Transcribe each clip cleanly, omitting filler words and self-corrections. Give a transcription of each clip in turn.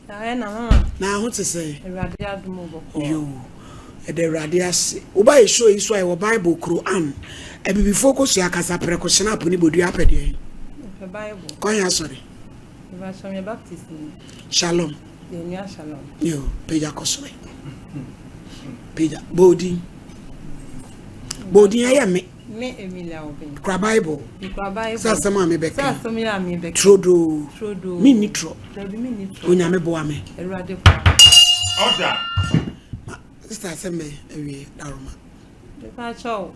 Ɛna mama. Na ho te sɛ. Awurade adom bɔkɔ. Yoo. Ɛda Awurade ase. Woba yɛ show yi so a yɛwɔ Bible, Quran, abibifoɔ kosua kasa prɛko hyena ne bodua apɛ deɛ. Mepɛ Bible. Kwan yɛ asɔre. Mepa me Baptist ni. Shalom. Yɛnua shalom. Yo, pagya kɔ soro. Pagya. Bɔɔdin. Bɔɔdin ɛyɛ me. Me Emilia Obeng. Kura Bible. Mekura Bible. Sɛ asɛm a mebɛka. Sɛ asɛm yi a mebɛka. Turodoo. Turodoo. Menni torɔ. Dabi menni torɔ. Onyame boa me. Awurade boa me. Order. Ma sister asɛm bɛ awie daroma. Mepa kyɛw.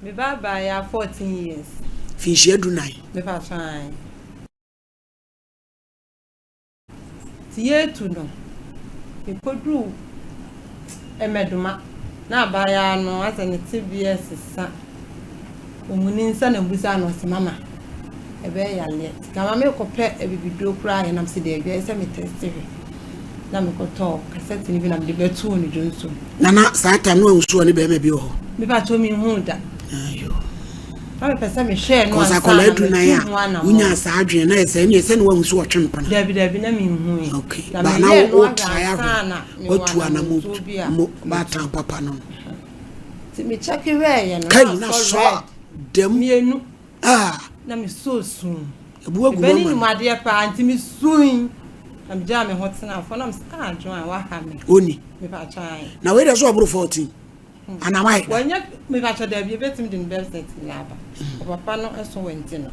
Me ba baa ya 14 years. Finhyia 14. Mepa kyɛw. Nti yɛretu no, mekɔduruu Mmɛdoma na abaayewa no asɛ ne tebea resesa. Ɔhu ne nsa na mebisa no ɔse mama ɛbɛyɛ yareɛ. Nti kama merekɔpɛ abibiduro koraa yɛ nam sɛ daabi ɛyɛ sɛ me tɛste hwɛ. Na mekɔtɔɔ kasɛte no bi na mede bɛtoo ne dwonso mu. Na na saa time no anhu ɔne bɛrima bi wɔ hɔ? Mepakyɛw menhuu da. Ayo. Na mepɛ sɛ mehwɛɛ no Cause ansa akwadaa na 14 matu ho a anammɔn. wonyaa saa adwene na yɛ sɛ ɛneɛ sɛ ne wahu sɛ ɔtwe mpena. Dabi dabi na menhui. Okay. Na Ba na meyɛɛ no wo ahwɛ try ansa ahwɛ. na mewɔ Watu anammɔn anammɔntuo bi a mo metu. baatan papa no. Nti mekyɛke hwɛeɛ no Kai na na asɔ sɔ red dɛm. mmienu. Ah. Na mesɔɔ sum. Ebu agu Mebɛne mama nim no. adeɛ paa nti mesui. Na megyaa me ho tenaa fam na mesɛ ah Joan waha me. Oni. Mepakyɛ ae. Na wei deɛ so ɔboro 14. Anaa wayɛ da. Wɔnyɛ mepakyɛ daabi ebetumi de ne birth cert nyinaa aba. Ɔpapa no ɛso wɔ nti no.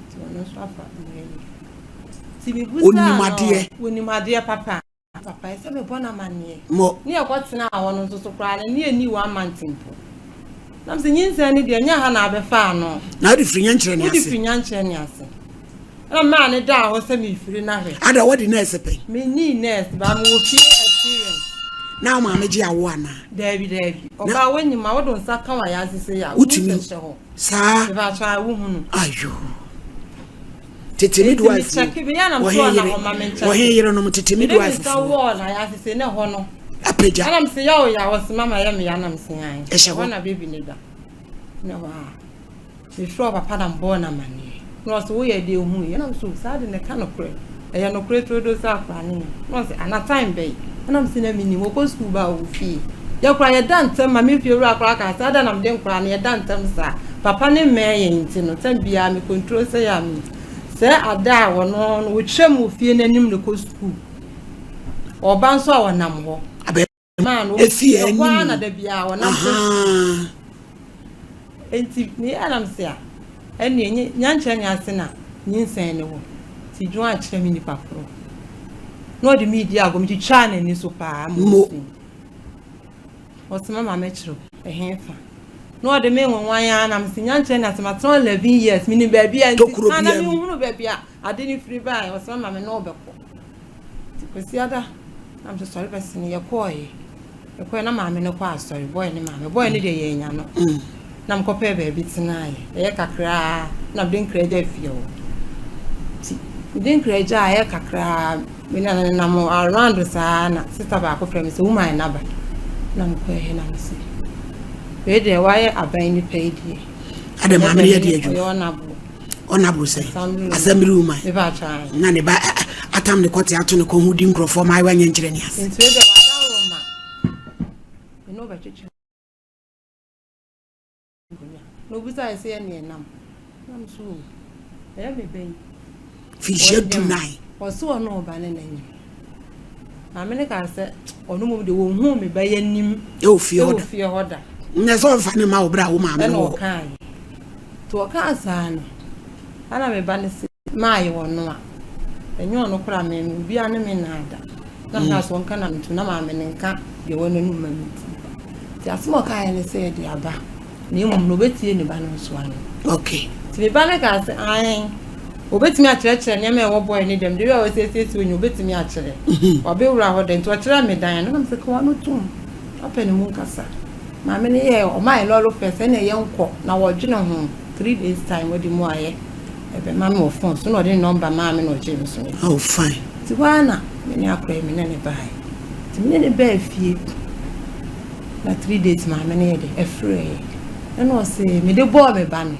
Nti ɔno nso afa ne ayi. Nti mebusaa Onim no adeɛ. onim adeɛ papa. Papa ɛsɛ mebɔ no amanneɛ. Mo. Ne yɛkɔtenaa hɔ no nso so koraa no ne yɛnni one month mpo. Na mesɛ nyinsɛn no deɛ ɛnyɛ ha na abɛfa ano. Na wode firi nyankyerɛ ne Wode ase. firi nyankyerɛ ne ase. Ɛna maa ne daa hɔ sɛ mefiri no ahwɛ. Ada wɔde nurse pɛn. Menni nurse ba mewɔ fie experience. Na wo maame gye awo anaa? Daabi daabi. Ɔbaa w'anim a wode wo nsa ka w'ayɛ ase sɛ yɛ a wohu Wotumi. sɛ hyɛ hɔ. Saa. Mepakyɛ a wohu no. Ayo. Tete Nti midwife mekyɛke bi yɛ na wɔhe mso na yere ɔma me wɔhe nkyɛke. yerenom tete Mede me midwife nsa foɔ. wɔɔ na ayɛ ase sɛ ne hɔ no. Apagya. Ɛna mese yɛ wo ya ɔse mama yɛ me ya na mese an. Ɛhyɛ hɔ. Ɛhɔ na baby ne da. Ne hɔ a. Mefrɛ papa na mbɔɔ no amanneɛ. Na ɔse woyɛ deɛ hu yi. Ɛna mese o saa de ne ka nokorɛ. Ɛyɛ nokorɛ turodo sɛ akora ne nyam. Na ɔse ana time bɛyi. Ɛna mese na menim wɔkɔ sukuu ba a ɔwɔ fie. Yɛ koraa yɛda ntɛm ma me fie wura koraa kaa sɛ ada na mede nkoraa no yɛda ntɛm saa. Papa ne mmɛn yɛn nti no tɛm biara me control sɛ yɛ a me sɛ ada a wɔno no wɔtwam wɔ fie n'anim ne kɔ sukuu. Ɔba nso a ɔnam hɔ. Abɛ Maa no efi ɛhɔ ara anim. na da biara ɔnam kɔ sukuu. Ahaa. Nti meyɛ nam se a ɛneɛ nye nyankyerɛ ne ase na nyinsɛn ne wɔ. Nti dwon akyerɛ me nipa korɔ. Na ɔde me di agorɔ metwitwaa n'ani so paa ma Mo. ɔsui. Ɔse mama mɛkyerɛ wo ɛhe fa. Na ɔde me nwanwan ara na mese nyankyerɛ ne ase matena 11 years menim baabi a nti Tokuro ka na biara mu. menhunu baabi a ade no firi baeɛ. Ɔse mama me ne wo bɛkɔ. Nti Kwasiada na mese sɔre bɛsene yɛkɔɔeɛ. Yɛkɔɛ na maame no kɔ asɔre bɔɛ ne maame bɔɛ no deɛ yɛanya no. Na mekɔpɛɛ baabi tenaeɛ. Ɛyɛ kakraa na mede nkra gya fie hɔ. Nti mede nkra gya a ɛyɛ kakraa me na nenam around saa na sista baako frɛ me sɛ woman naba. Na mekɔɛ na mese wei deɛ wayɛ aban nipa yi deɛ. Ada maame no yɛ deɛ Ɔyɛ adwuma. ɔnabo. Ɔnaboro sɛ. Assembly woman. Assembly woman. Mepa atwa. Na ne ba atam ne kɔte ato ne kɔn ho di nkurɔfoɔ ma ayewa nyɛ nkyerɛ ne ase. Nti wei deɛ wada Roma. Me ne wo bɛtwetwe nkonnwa. Na obisa yɛ sɛ yɛ ne ɛnam. Na me so o, ɛyɛ me ba yi. Finhyia 14. Ɔse ɔne ɔba ne n'anyim. Maame ne kaa sɛ ɔno mmom deɛ wɔnhuu me ba yi anim Ɛwɔ fie hɔ ɛwɔ da. fie hɔ da. Nyɛ sɛ ɔmfa ne ma wo berɛ a wo maame Ɛna no wɔ hɔ. ɔkaeɛ. Nti ɔkaa saa no, ɛna me ba no se maayɛ ɔno a, ɛnyɛ ɔno koraa me obiara ne me naada. Na mekaa sɛ ɔnka na metu na maame no nka deɛ ɛwɔ n'anum ma me ti. Nti asɛm a ɔkaeɛ ne sɛ yɛde aba na mmom no ɔbɛtie ne ba no nso ano. Okay. Nti me ba no kaa sɛ ae obɛtumi akyerɛkyerɛ nneɛma a ɛwɔ bɔe ne dɛm de wi a wɔsiesie onyi obɛtumi akyerɛ. Wabɛwura hɔ dɛ nti ɔkyerɛ me dan no na mesɛ kawa no tom apɛ ne mu nkasa. Maame no yɛ ɔma yɛ lɔre fɛ sɛ ɛna yɛnkɔ na wɔdwene ho 3 days time wɔde mu ayɛ ɛbɛma me wɔ phone so na ɔde ne nɔmba maa me na ɔgyee me so ne. Oh fine. Nti hɔ ara na me ne akora yi me ne ne baeɛ. Nti me ne ne baa fie na 3 days maame no yɛ de ɛfrɛɛ ɛna ɔse mede bɔɔ me ba no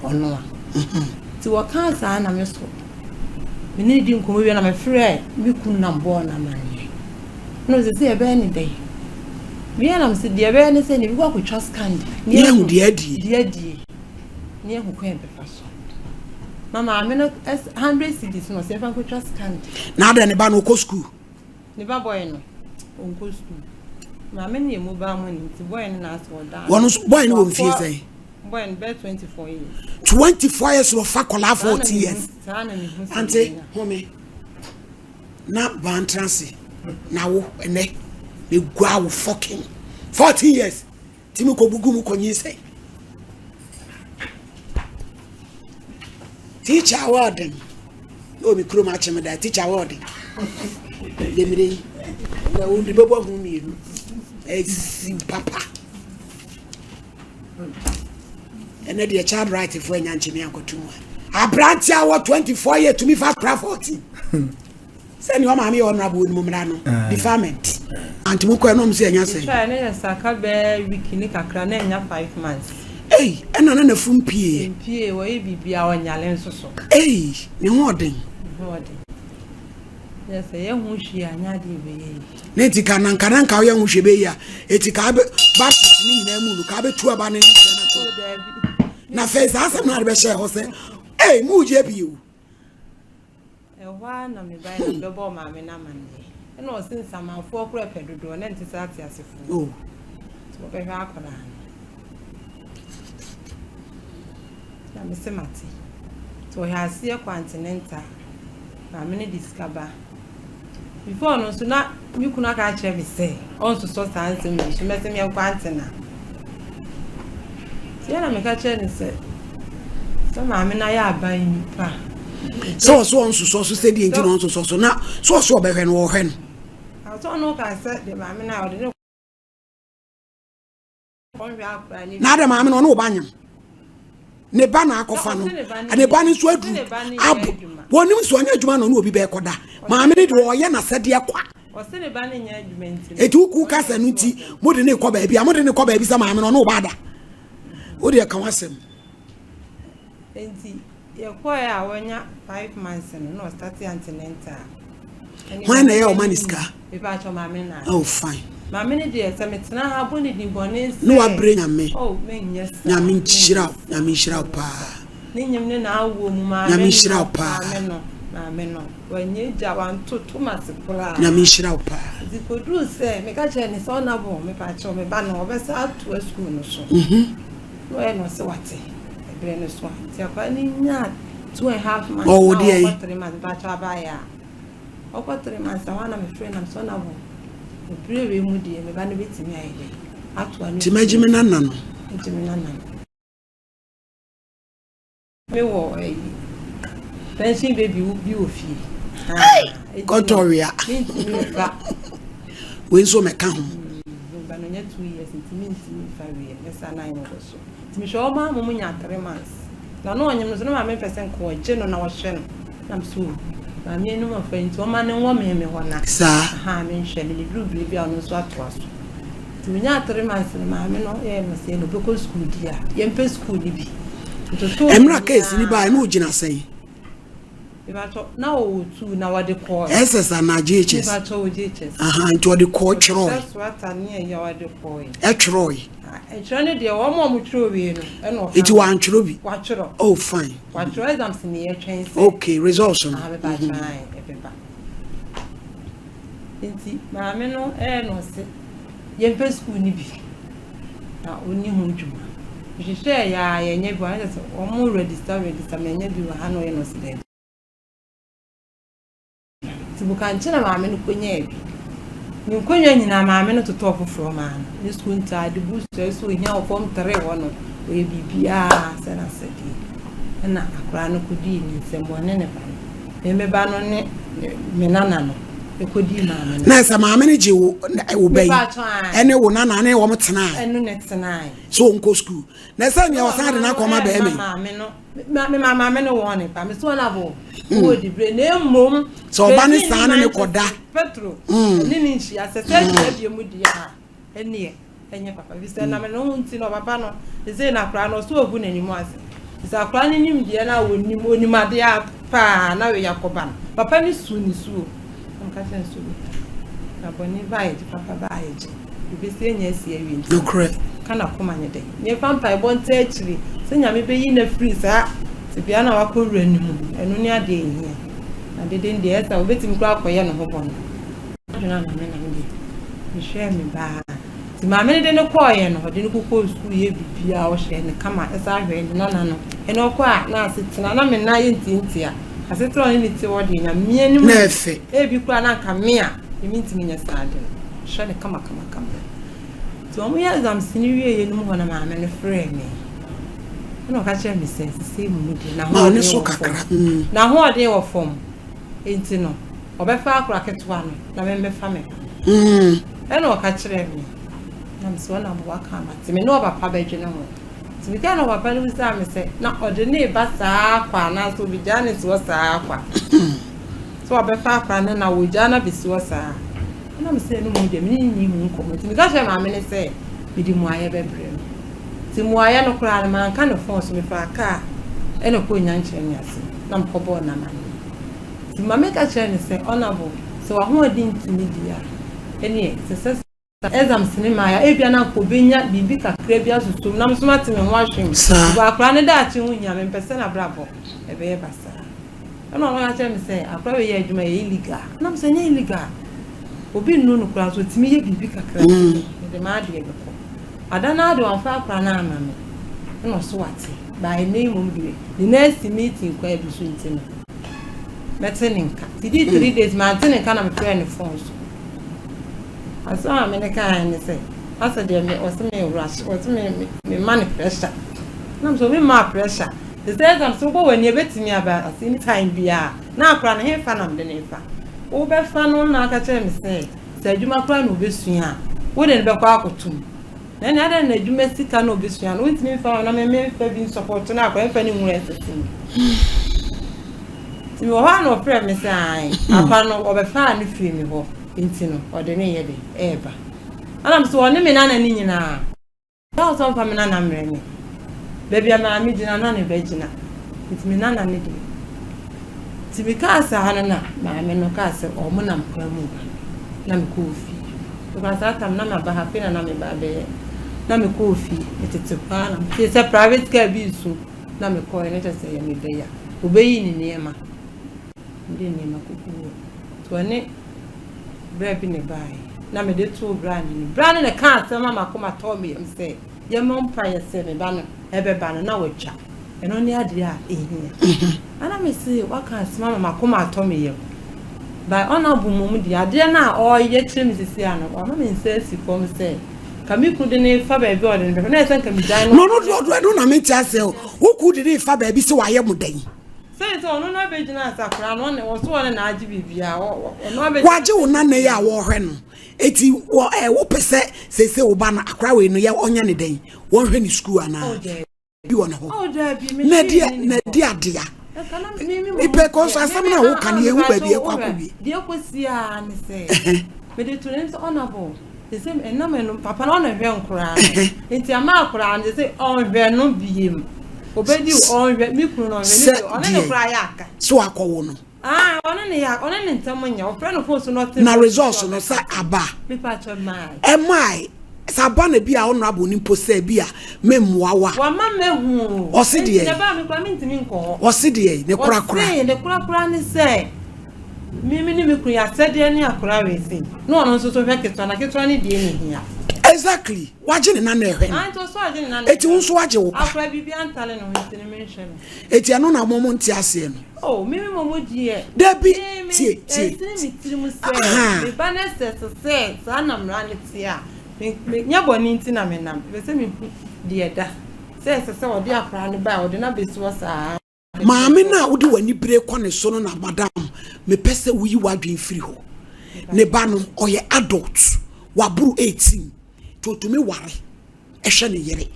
ɔno a. Nti wɔkaa saa na me so. Me ne no di nkɔmmɔ wie na mefrɛɛ me kunu na mebɔɔ no amanneɛ. Na ɔsɛ sɛ yɛbɛyɛ ne dɛn? Wie na mese deɛ ɛbɛyɛ ne sɛ ne bɛkɔ akɔtwa scan de. Ne ahu deɛ adie. Deɛ adie. Ne ahu kwan bɛfa so. Na maame no 100 cedis na ɔsɛ yɛfa nkɔtwa scan de. Na adɛn ne ba no ɔkɔ sukuu? Ne ba bɔe no, ɔnkɔ sukuu. Maame no yɛ mobile money nti bɔe no na asɛ ɔda. Wɔn nso bɔe no wɔ mfie sɛn? Bɔe no bɛyɛ 24 years. 24 years na ɔfa kɔlaa 14 years. Saa na mehu sɛ. Ante home na bantra ase na wo ɛnɛ megua wo fucking 14 years. Timi kɔ bugu mu kɔ nyinsɛn. Teacher awɔɔden. Na omi kurom akyem da teacher awɔɔden. Yɛmire yi. Na wo de bɛbɔ ho mmienu. Ɛsi papa. Ɛnɛ deɛ child right fo anya nkyeme ankɔto mu a. Aberante a wɔ 24 yɛ tumi fa kora 14. Sɛ nea ɔmaame yɛ honorable wɔ mu mmara no defilement. Anti mo kɔ ɛna ɔmo sɛ ɛnya sɛn. Metwae na yɛ saka bɛɛ week ne kakra na ɛnya 5 months. Ei ɛna na nafu mpie. Mpie wɔyɛ biribi a ɔnyale nso so. Ei ne ho ɔden. Ne ho ɔden. Yɛ sɛ yɛ ho hwie a nyɛ adeɛ ɛbɛyɛ yie. Ne ti ka nanka nanka woyɛ ho hwie bɛyɛ yie a eti ka bɛ Baptist ne nyinaa mu no ka bɛtu aba ne nkyɛn na to. Na fɛ saa asɛm no ade bɛhyɛ hɔ sɛ ei mo gye bio. Ɛhɔ ara na mebae na mebɛbɔɔ maame no amanneɛ. Ɛna ɔse nsamanfoɔ koraa pɛ dodoɔ na ɛnte sɛ ateasefoɔ. Oh. Nti wɔbɛhwɛ akwadaa no. Na mese mate. Nti ɔhwɛ aseɛ kɔ antenenta. Maame no de sika ba. Before no nso na me kunu aka akyerɛ me sɛ ɔnsosɔ saa nsɛm yi so mɛsɛ meɛnkɔ antena. Nti ɛna meka kyerɛ no sɛ sɛ maame no ayɛ aban nipa. Sɛ ɔso ɔnsosɔ so sɛ deɛ nti na ɔnsosɔ so na sɛ ɔso ɔbɛhwɛ no ɔhwɛ no. Sɛ ɔno ka sɛ deɛ maame no a ɔde ne Na adɛ maame no ɔne wo ba nyam ne ba na akɔfa no ne ba no nso aduru abo wɔnim nso ɔnyɛ adwuma na ɔne obi bɛɛkɔ da maame no deɛ ɔyɛ n'asɛdeɛ kwa eti woku kasa no nti mode ne kɔ baabi a mode ne kɔ baabi sɛ maame no ɔne wo ba ada wo deɛ ka w'asɛm. Nti yɛkɔɛ a wanya 5 months no na ɔstarte antenatal. Hwan na ɛyɛ ɔma ne sika? Mepakyɛ maame na. Oh fine. Maame ne deɛ sɛ metena ha bɔ ne din bɔne sɛ. Ne wabrɛ nyame. Oh menyɛ saa. Nyame nhyira wo nyame nhyira wo paa. Ne nyem ne n'awoɔ mu maame no. Nyame nhyira wo paa. Maame no maame no wanyɛ gya wantoto m'ase koraa. Nyame nhyira wo paa. Nti koduru sɛ meka kyerɛ ne sɛ ɔnabɔ mepakyɛ me ba no ɔbɛsa atoa sukuu no so. Mhm. Na ɔyɛ na ɔsɛ wate ɛberɛ no so a nti akwadaa no nyaa 2½ months Ɔwɔ na deɛ ɔkɔ 3 months mepakyɛ abaayɛ a. Ɔkɔ 3 months a hɔ a na mefrɛ nam sɛ ɔna wɔ ɛberɛ wei mu deɛ me ba no bɛtumi ayɛ dɛ atoa ne Nti mɛgye me nana no. Mɛgye me nana no. Mewɔ ayi pension baby bi wɔ fie. Kɔtɔwea. Mentumi mfa. Wei nso mɛka ho. Ba no nyɛ 2 years nti mentumi mfa wei mɛsa na ayɛ wɔ so. Nti mehwɛ ɔma mo nya 3 months. Na na ɔnyem no so na maame pɛ sɛ nka ɔgye no na ɔhwɛ no. Na me so maame anim ɔfa nti ɔma no nwɔ me me hɔ na. Saa. Aha menhwɛ no ne duru bere bi a ɔno nso atoa so. Nti menyaa 3 months no maame no yɛɛ no sɛ na ɔbɛkɔ sukuu di a yɛmpɛ sukuu no bi. Ntoto Ɛmmerɛ case ni baa na ɔgyina sɛn? Mebatɔ na ɔwɔ tu na wɔde kɔɔ. SS anaa JHS? Mebatɔ wɔ JHS. Aha nti ɔde kɔɔ twerɛe. Ɔhyehyɛ soata ne ɛyɛ ɔde kɔɔe. Ɛtwerɛe. Ɛtwerɛ no deɛ wɔn a wɔtwerɛ wie no ɛna ɔka. Nti wantwerɛ bi? Watwerɛ. Oh fine. Watwerɛ exams ne yɛtwɛn sɛ. Okay results no. Aha mebatɔ ae ɛbɛba. Nti maame no ɛyɛ na ɔse yɛmpɛ sukuu no bi na ɔnni ho dwuma. Mehwehwɛɛ yɛ a yɛnyɛ bi wɔ ha na kyerɛ sɛ wɔn register register manya bi wɔ ha na ɔyɛ na ɔse daabi. Nti Bukankye na maame no kɔnyaa bi. Ne nkonnwa nyinaa maame no totɔɔ foforɔ maa no. Ne sukuu ntaade, books a ɛsɛ ohia wɔ fam tere hɔ no, ɔyɛ biribiara sɛ n'asɛdeɛ. Ɛna akwadaa no kɔdii ne nsam, ɔne ne ba no. Me me ba no ne me nana no ɛkɔdii maame no. Na sɛ maame no gye wo wo ba yi ɛne wo nana ne wɔn tenae. Ɛno ne tenae. So ɔnkɔ sukuu. Na sɛ nea ɔsan de no akɔma bɛrima yi. Maame no me ma maame no wɔn ne pa me so wɔn abo wɔ di bere na mmom. Sɛ ɔba ne saa ne ne kɔda. Petro ne ne nhyia sɛ sɛ hyia bie mu di a ɛneɛ ɛnyɛ papa bi sɛ nam ne ho nti na ɔpapa no ɛsɛ na akora no ɔso ogu n'anim ase. Sɛ akwadaa no nim deɛ na ɔnim, ɔnim adeɛ a paa na wei akɔba no. Papa no su ne suo. Na meka kyerɛ no sɛ ɔbɛka. Na bɔne ba a yɛgye, papa ba a yɛgye. Yɛbɛsi anya asi awie nti. Nokorɛ. Ka n'akoma nyɛ dɛn. Na yɛmfa mpaebɔ ntaa akyire sɛ Nyame bɛyi no afiri saa tebea no a wakɔwura no mu. Ɛno ne adeɛ a ɛhia. Na dede no deɛ ɛyɛ sɛ ɔbɛtumi koraa akɔyɛ ne ho bɔne. Adwene a na me nam deɛ, mehwɛɛ me ba ara. Nti maame no de no kɔeɛ no, ɔde no kokɔɔ sukuu yɛɛ biribiara, ɔhwɛɛ no kama, ɛsan hwɛɛ ne nana no. Ɛna ɔkɔ a, na asetena, na me nan yɛ ntiantia. Asetena a ɔne ne te hɔ deɛ, Nyame anim Na ɛfɛ. Ebi koraa na anka me a, me mentumi nyɛ saa ade no. Ɔhwɛ no kama kama kama. Nti wɔn yɛ exams no wieeɛ no mu hɔ na maame no frɛɛ me. Ɛna ɔka kyerɛɛ me sɛ, sesei mu no deɛ, Ma ɔne n'ahoɔden so wɔ fam. kakra. Mm. N'ahoɔden wɔ fam. Enti no, ɔbɛfa akora ketewa no na memmɛfa me ba no. Ɛnna ɔka kyerɛɛ me, na mese, Ɔnabo, woaka a mate. Me ne ɔpapa bɛdwene ho. Nti mekae na ɔpapa no bisaa me sɛ, na ɔde no reba saa kwa anaasɛ ɔbɛgyaa no asi hɔ saa kwa? Sɛ ɔbɛfa akora no na ɔgyaa no abɛsi hɔ saa. Ɛnna mese, ɛno mmom deɛ, me ne no nni ho nkɔmmɔ. Nti meka kyerɛɛ maame no sɛ, mede mmuaeɛ bɛbrɛ no. Nti mmuaeɛ no koraa no, manka no fon so, mefaa kaa ɛna kɔɔ Nyankyerɛ ne ase na mekɔbɔɔ no amanneɛ. Nti maame ka kyerɛɛ no sɛ, Honourable, sɛ w'ahoɔden ntumi di a, ɛneɛ ɛsɛ sɛ exams no ma a, ebia na anka ɔbɛnya biribi kakra bi asusu mu na me nso mate me ho ahwe mu. Saa. Because akwadaa no daakye ho hia me, mempɛ sɛ n'abrabɔ ɛbɛyɛ basaa. Ɛna ɔno ka kyerɛɛ me sɛ, akwadaa wei yɛ adwuma, ɛyɛ illegal. Ɛna me sɛ, ɛnyɛ illegal. Obi nnu no koraa nso, ɔtumi yɛ biribi kakra bi. Mede m'adeɛ bɛkɔ. Ada no ara de wamfa akora no amma me ɛna ɔso wate by ɛnɛ yi mmom deɛ ne nan asi meeting kwan bi so nti no mɛte ne nka nti dii 3 days mante ne nka na mefrɛɛ ne phone so. Asɛm a me ne kaeɛ ne sɛ asɛ deɛ me ɔse me rush ɔse me me me ma ne pressure na me sɛ obi mmaa pressure te sɛ exam sɛ wobɔ w'ani ɛbɛtumi aba ase anytime biara na akora no hefa na mede ne fa wobɛfa no na aka kyerɛ me sɛ Sɛ adwuma koraa na obesua a, wo de no bɛkɔ akɔto mu. Na ɛnneɛ adɛn na adwuma sika na obesua no, wontumi mfa ma na me memfa bi nsɔpɔto no akora mfa no nwura nsase mu. Nti mewɔ hɔ a na ɔfrɛ me sɛ ae, akora no ɔbɛfaa no firi me hɔ, nti no ɔde ne yɛ de ɛɛba. Ɛna me sɛ ɔne me nana no nyinaa. Ɔka sɛ ɔmfa me nana mmrɛ me. Baabi a maame gyina na ne ba gyina. Nti me nana ne deɛ. Nti mekaa saa no na maame no kaa sɛ ɔmo nam kwan mu ba. Na mekɔɔ fie. Because saa tam na maba ha afei na na meba abɛyɛ. Na mekɔɔ fie. Metete hɔ ara na metee sɛ private car bi resu. Na mekɔɔɛ na kyerɛ sɛ ɛyɛ me ba yi a. Ɔbɛyii ne nneɛma. Mede nneɛma kɔguu hɔ. Nti ɔne berɛ bi na ɛbaeɛ na mede too bra no anim. Bra no na ɛkaa asɛm ma m'akoma tɔɔ me yam sɛ yɛmmɔ mpaeɛ sɛ me ba no ɛbɛba no na watwa. Ɛno ne adeɛ a ɛhia. Ɛna mese waka asɛm ama m'akoma atɔ me yam. By honorable mmom deɛ adeɛ no a ɔreyɛ kyerɛ me sisi ano wama me nsa asi fam sɛ ka me kunu de ne fa baabi a ɔde no bɛfa na ɛsɛ nka megyae no. No no no ɛno na mente aseɛ o. Wo kunu de ne fa baabi sɛ wayɛ mo dɛn? Sɛn sɛ ɔno na abɛgyina asakora no ɔne ɔso ɔne na agye biribiara ɔno abɛgyina. Wagye wo nana yi a wɔhwɛ no eti wɔ ɛ wopɛ sɛ sese wo ba no akora wei no yɛ ɔnyɛ ne dɛn wɔnhwɛ ne sukuu anaa bi wɔ ne hɔ na ɛdi na ɛdi adea mepɛ kɔ so asɛm no a woka no yɛhu baabi ɛkɔ akɔwie. Deɛ kɔsi a ne sɛ mede to ne sɛ ɔnabɔ te sɛ ɛnam ɛno papa no ɔna hwɛ nkoraa no nti ama akoraa no te sɛ ɔnhwɛ no biem obedi ɔnhwɛ me kunu no ɔnhwɛ ne bio ɔne ne koraa yɛ aka so akɔwo no ah ɔne ne yɛ ɔne ne ntɛm nyɛ ɔfrɛ no phone so na ɔte na results no sɛ aba mepa kyɛ mae ɛmae sɛ aba na bi a honorable ni mpo sɛ bi a memmoa wa wama mehu ɔse deɛ nti na ba me koraa mentumi nkɔ hɔ ɔse deɛ ne korakora ɔse ne korakora ne sɛ Me me ne me kunu yɛ asɛdeɛ ne akora wei sei na ɔno nso so hwɛ ketewa na ketewa ne deɛ ne hia. Exactly wagye ne nana ɛhwɛ no. Ah nti ɔso agye ne nana. Eti wo nso wagye wo ba. Akora biribi antale ne ho nti ne menhwɛ no. Eti ɛno na mo mo nte aseɛ no. Oh me me mo mo deɛ. Dabi tie tie. Ɛnsene me tiri mu sɛ me ba no sɛ sɛ sɛ saa na mmara no te a me me nyɛ bɔne nti na me nam mepɛ sɛ me hu deɛ ɛda sɛ ɛsɛ sɛ ɔde akora no ba a ɔde no abɛsi hɔ saa. Maame no a wode w'ani bere kɔ ne so no na madam mepɛ sɛ woyi w'adwene firi hɔ. Ne ba no ɔyɛ adult, waboro 18 nti otumi ware ɛhwɛ ne yere.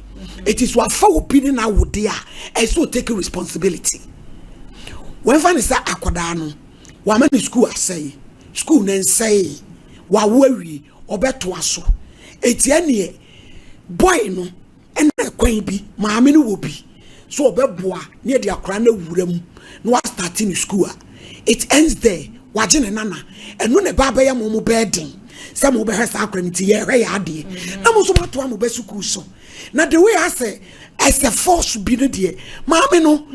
Eti so afa obi ne n'awode a ɛsɛ o take responsibility. Wɔmfa ne sɛ akwadaa no wama ne school asɛe, school no nsɛe, wawo awie ɔbɛtoa so. Eti ɛneɛ boy no ɛna kwan bi maame no wɔ bi. sɛ ɔbɛboa ne yɛde akwadaa no awura mu na wastarte ne sukuu a, it ends there. Wagye ne nana. Ɛno na ɛba abɛyɛ mo mo bɛyɛ den sɛ mo bɛhwɛ saa akwadaa no nti yɛhwɛ yɛ adeɛ. Na mo nso moatoa mo bɛ sukuu so. Na the way asɛ ɛsɛ force bi no deɛ maame no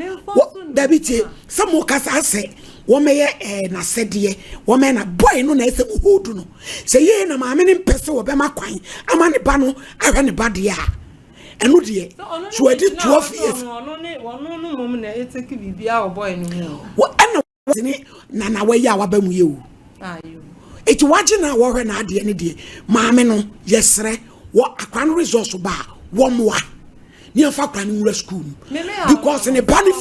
dabi tie sɛ mo kasa asɛ wɔmɛyɛ ɛɛ n'asɛdeɛ wɔmɛyɛ na boy no na ɛsɛ mo hold no sɛ yie na maame no mpɛ sɛ wɔbɛma kwan ama ne ba no ahwɛ ne ba deɛ a ɛno deɛ so adi 12 years ɛna ne nana wɔyɛ a waba mu yɛ o eti wagye na wɔhwɛ n'adeɛ ne deɛ maame no yɛsrɛ wɔ akora no resource ba a wɔmmoa ne yɛmfa akora no nwura school mu because ne ba no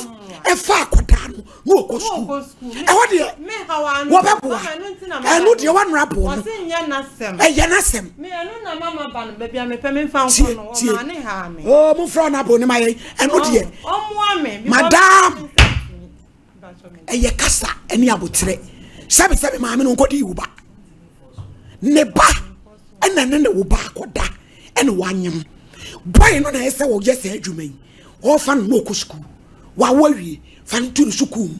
ɛfa akɔdaa no na ɔkɔ school ɛhɔ deɛ wɔbɛboa ɛno deɛ wɔnora bo no ɛyɛ n'asɛm tie tie oo mo fura ɔna bo ne ma yɛ ɛno deɛ madam ɛyɛ kasa ɛne abotrɛ sɛbisɛbi maame no nkɔdi wo ba ne ba ɛna ne ne wo ba akɔda ɛna wanyem boy no na ɛsɛ wɔyɛ sɛ adwuma yi ɔfa no na ɔkɔ sukuu wawo awie fa no to ne sukuu mu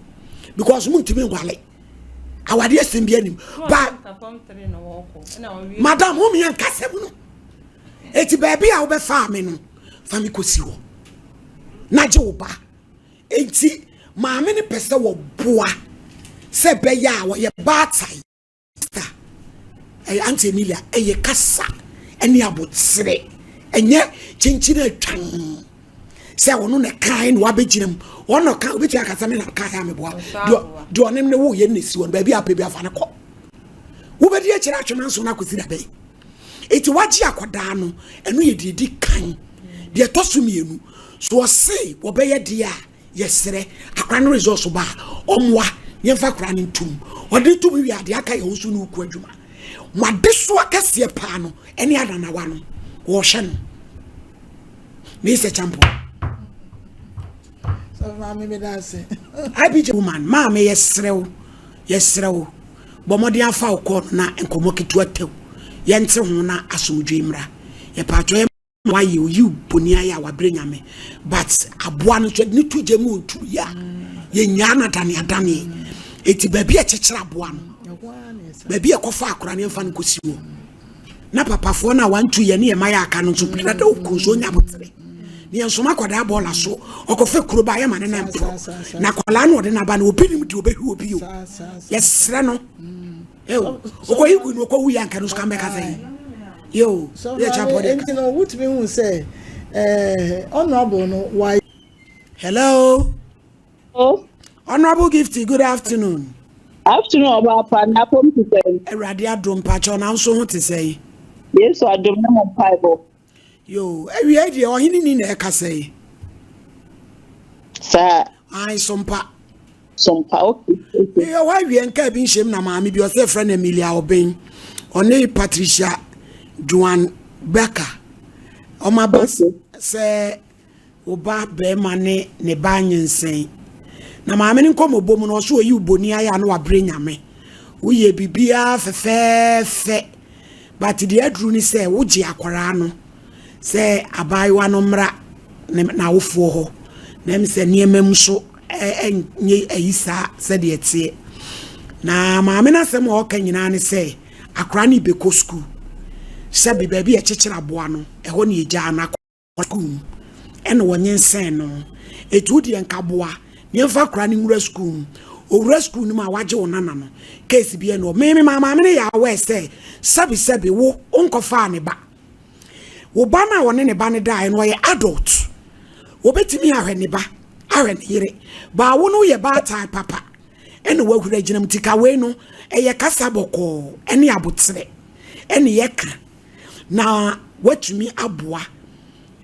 because mo ntumi nwale awadeɛ sɛm bi anim ba madam ho meyɛ nkasɛm no eti baabi a wobɛfaa me no fa me kɔsi hɔ na gye wo ba. Enti maame no pɛ sɛ wɔboa sɛ ɛbɛyɛ a wɔyɛ baatan. Sista, ɛyɛ Auntie Emilia, ɛyɛ kasa ɛne aboterɛ, ɛnyɛ kyinkyin atwan sɛ ɔno na ɛkae na wabɛgyina mu. Ɔno na ɔka, obɛtumi aka sɛ me na mekae a meboa. Deɛ ɔne ne wo yɛ no na ɛsi hɔ no, baabi a apɛ bi afa no kɔ. Wobɛdi akyire atwe manso no akɔsi da bɛn? Enti wagye akwadaa no, ɛno yɛ deɛ ɛdi kan. Deɛ ɛtɔ so mmienu, so ɔse wɔbɛyɛ deɛ a, yɛsrɛ akwadaa no results ba a, ɔmmoa yɛmfa akwadaa no ntom. Ɔde no tom wie a, deɛ aka yɛ wo nso ne wo kuo adwuma. Mo adesoa kɛseɛ paa no, ɛne ananawa no, wɔrehwɛ no. Mr. Champo. IPJ woman, maame yɛsrɛ wo, yɛsrɛ wo, bɔ mmɔden afa wo kɔɔ no na nkɔmmɔ ketewa tɛw, yɛnte ho na asomdwoe mmra. Yɛpaatwɔ yɛ wayɛ oyi boni ayɛ a wabrɛ nyame, but aboa no nso ne to gya mu ɔntu yɛ a yɛnyaa no adane adaneɛ. Eti baabi a ɛkyekyere aboa no, baabi a ɛkɔfa akora no yɛmfa no nkɔsi hɔ. Na papafoɔ no a wantu yɛ ne yɛ ma yɛ aka no nso dada oku nso ɔnya abotere. Ne yɛn nsoma akwadaa bɔɔla so ɔkɔfɛ kuro ba yɛ ma ne nan mporɔ. Na akwadaa no ɔde n'aba no obi nim deɛ ɔbɛhwi obi o. Yɛsrɛ no. Eo ɔkɔyi gu no ɔkɔwu yɛ anka no so kan bɛka sɛ yo yɛ kya pɔ deɛ. Nti no wotumi hu sɛ eh, honorable no wa. Hello. Hello. Honorable Gifty, good afternoon. Afternoon, Ọba na apom te sɛn? Awurade adom mpakyɛw na nso ho te sɛn? Yesu adom ne mo mpaebɔ. Yo, awia deɛ ɔhene ni na ɛkasa yi. Saa. Ae, sompa. Sompa, okay. okay. Meyɛ hɔ awie nka bi nhyɛm na maame bi ɔsɛ frɛ no Emilia Oben. Ɔne Patricia Joan Becker. Ɔma ba sɛ Wo ba barima ne ne ba anyinsɛn. Na maame no nkɔmmɔbɔ mu no, ɔso oyi wo boni ayɛ a na wabrɛ Nyame. Woyɛ biribiara fɛfɛɛfɛ. But deɛ aduru ne sɛ wogye akwaraa no sɛ abaayewa no mmra ne n'awofoɔ hɔ. Na ɛm sɛ nneɛma mu so ɛnyɛ ayi saa sɛdeɛ ɛteɛ. Na maame no asɛm a ɔka nyinaa ne sɛ akwaraa no rebɛkɔ sukuu. Sɛbe baabi a ɛkyekyere aboa no, ɛhɔ na yɛgyaa no akɔ. Sukuu mu ɛna wɔnyinsɛn no. Eti wo deɛ nka boa na yɛmfa akwadaa no nwura sukuu mu. Owura sukuu no mu a wagye wo nana no, case bi ɛna me me maa maame no yɛ aware sɛ sɛbi sɛbi wo wonkɔfaa ne ba. Wo ba no a ɔne ne ba no daeɛ no ɔyɛ adult. Wɔbɛtumi ahwɛ ne ba, ahwɛ ne yere. Baa wo no woyɛ baatan papa ɛna wahuri agyina mu. Nti ka wei no ɛyɛ kasa bɔkɔɔ ɛne aboterɛ ɛne yɛka. na watumi aboa.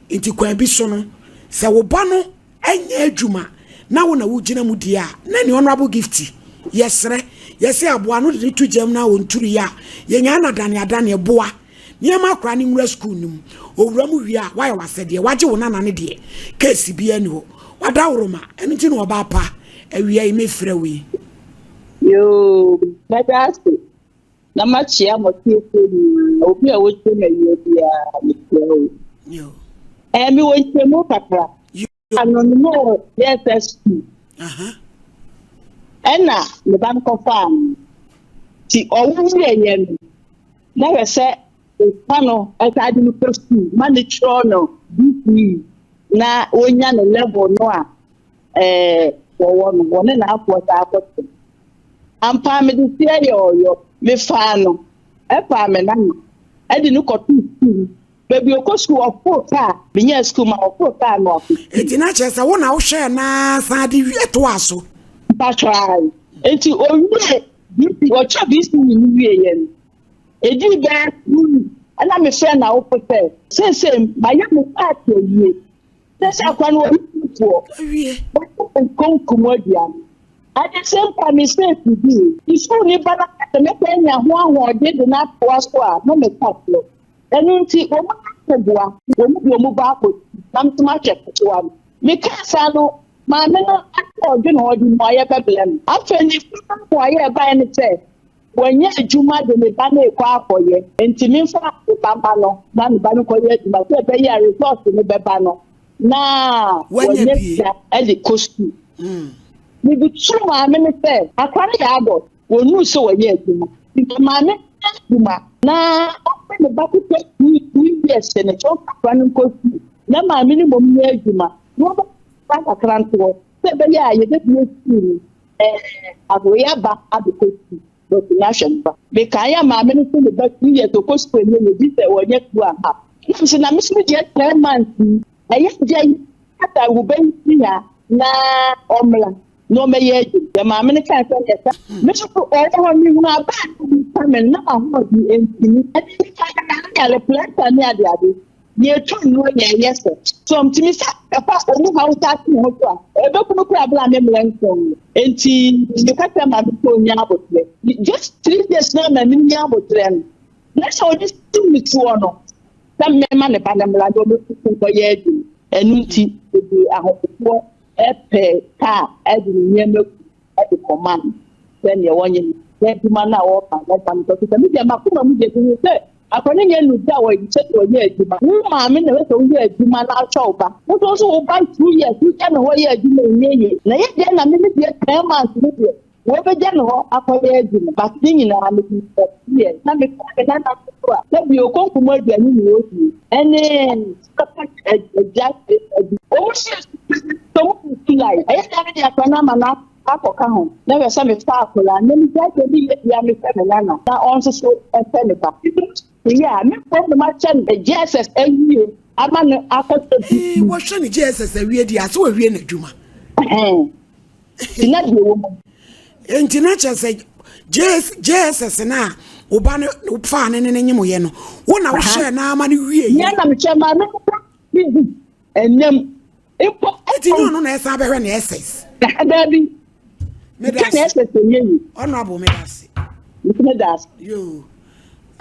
Nti kwan bi so no, sɛ wo ba no nyɛ adwuma na wo na wogyina mu deɛ a, na ne honorable gift yɛsrɛ yɛsɛ aboa no de ne to gyam na ɔnturu yɛ a, yɛnya na dane adane boa nneɛma akora ne nwura sukuu no mu. Owura mu wie a, wayɛ wasɛdeɛ, wagye wo nana ne deɛ, keesi biara ni hɔ. Wadaworoma, ɛno nti na ɔbaa pa awia yi mefrɛ wo yi. Yoo, mɛda ase. Na makyea mo atiefoɔ nyinaa, obi a ɔtie me awia biara, mekyea wo. Ɛɛ, mewɔ nkyerɛmu kakra. Ano no na ɔwɔ JSS school. Ɛna ne ba no kɔfaa no. Nti ɔwo wieeɛ no, na hwɛ sɛ ɔfa no ɛtaa de no kɔ school ma ne twerɛ no BCE na ɔnya ne level no a ɛɛ wɔwɔ no, wɔne n'afoɔ saa kɔtɔ. Ampa mede seɛ yɛ ɔyɔ, mefaa no ɛfaa me nana ɛde no kɔtoo school. Baabi ɔkɔ sukuu, ɔforo kaa, menyaa sukuu ma ɔforo kaa na ɔkɔ sukuu. Enti na kyerɛ sɛ wo na wohwɛɛ no ara san de wie toaa so. Mpakyɛw ae. Enti owiee BC, ɔtwerɛ BCE no wieeɛ no, ɛdii bɛyɛ 2 weeks ɛna mefrɛɛ n'awofo sɛ, seesei mayɛ me part awie, seesei akwadaa no ɔyɛ sukuufoɔ, Awie. wayɛ me nkonku mu aduane. At the same time, mesɛɛ fidie, nti sukuuni ba no aka sɛ mɛsan anya ho ahoɔden de no atoa so a, na meka atorɔ. Ɛno nti, wɔn atoboa, wɔn de wɔn ba akɔsi, na me nso mahwɛ ketewa no. Mekaa saa no, maame no asɛ ɔdwene ho, ɔde mmuaeɛ bɛbrɛ me. Afei ne fie hɔ mmuaeɛ a ɛbaeɛ ne sɛ, wanya adwuma de ne ba no rekɔ akɔyɛ, enti memfa ne ba mma no na ne ba no nkɔyɛ adwuma sɛ ɛbɛyɛ a results no bɛba no na Wanya wanya bie. sika de kɔ sukuu. Mebutuu maame no sɛ, akwadaa no yɛ adult, Wɔnuu sɛ wɔyɛ adwuma. Nti maame no yɛ adwuma na ɔhwɛ ne ba ketewa 2 years no sɛ ɔmfa akwadaa no nkɔ sukuu na maame no mmom nyɛ adwuma na ɔbɛfa kakra kakra ntoɔ sɛ ɛbɛyɛ a yɛbɛbue sukuu no ɛɛ awoe aba abɛkɔ sukuu na ɔtumi ahwɛ ne ba. Mekae a maame no sɛ ne ba 2 years ɔkɔ sukuu ɛnyɛ yie gye sɛ wɔnyɛ two and half. Na mesɛ na me nso me deɛ 10 months yi ɛyɛ dɛn kasa wo ba yi ha na ɔmmra na ɔmmɛyɛ adwuma. Deɛ maame no kae sɛ ɔyɛ saa. Me nso so ɔwɔ hɔ mehunu aba a na obi twa me no na m'ahoɔden ntumi. Ɛde me ka yare yare pressure ne adeade. Nea ɛtwa nnuro na ɛyɛ sɛ. So ntumi sɛ ɛfa ɔmu haw saa to me ho so a ɛbɛku me koraa berɛ a me mmerɛ nson no. Enti meka kyerɛ maame sɛ ɔnnya aboterɛ. Just 3 days na maame nya aboterɛ no na sɛ ɔde si me soɔ no sɛ mɛma ne ba no mmra na ɔmmɛtutu nkɔyɛ adwuma. Ɛno nti, ɔde ahopopoɔ pɛɛ kaa de ne nneɛma gu de kɔmaa no sɛdeɛ wɔnyɛ n'adwuma no a ɔreka no ɔmfa no nkɔ so. Sɛ me deɛ m'akoma mu deɛ mehu sɛ akwadaa no nyɛ no da a wɔyɛ sɛ ɔyɛ adwuma. Wo maame na ɛwɔ sɛ woyɛ adwuma na ahwɛ wo ba. Wo nso wo ba 2 years wogya ne hɔ yɛ adwuma ɛnyɛ yie. Na yɛ deɛ na me me deɛ 10 months no deɛ Wɔbɛgya me hɔ akɔyɛ adwuma but ne nyinaa mede yɛ na mekɔ me nana no so a sɛbi okonkom aduane ne ɔdie ɛne agya adi wɔn hyɛ sɛ wɔn tu lai ɛyɛ dɛ mede akora no ama no akɔka ho na hwɛ sɛ mefa akora na megya sɛ bi yɛ bia mehwɛ me nana na ɔnso so ɛhwɛ ne ba yɛ a me fam no makyɛ no JSS awie ama no akɔtɔ bi wɔhwɛ ne JSS awie deɛ asɛ wɔawie n'adwuma. Nti na deɛ ɛwɔ mu. Nti na kyerɛ sɛ JSS no a wo ba no faa ne ne ne nyemoyɛ no wo na wohyɛɛ no ama no wie yɛ. na mehyɛ ma no bi ɛnam mpo. Nti nyɛ ɔno na ɛsan bɛhwɛ ne SS. Daabi. Meda ase. Ne SS ɛnyɛ yi. Honorable meda ase. Meda ase. Yoo.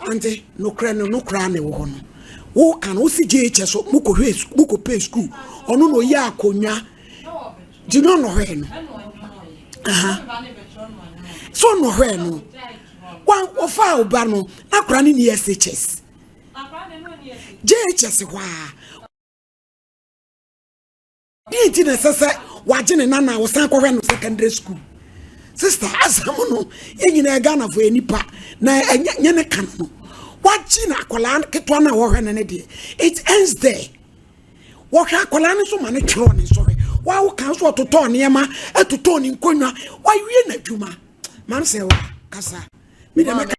Ante nokorɛ no nokorɛ a na ɛwɔ hɔ no. Woka no wosi JHS mokɔhwɛ mokɔpɛ sukuu ɔno na ɔyɛ akonnwa. Nti na ɔnɔhwɛɛ no. So ɔnɔhwɛɛ no. Wɔfaa wo ba no na akora no ni SHS. JHS hɔ a. Deɛ nti na ɛsɛ sɛ wagye ne nana a wɔsan kɔhwɛ no secondary school. Sister asɛm no yɛn nyinaa Ghanafoɔ yɛ nipa na ɛnyɛ nyɛ ne ka no. Wagye na akwadaa ketewa no a wɔhwɛ no ne deɛ it ends there. Wɔhwɛ akwadaa no nso ma no twerɛ ne nsɔhwɛ. Wawo kan nso ɔtotɔɔ nneɛma, ɛtotɔɔ ne nkonnwa. Wawie n'adwuma. Maame sɛ wa kasa. Me deɛ mɛka.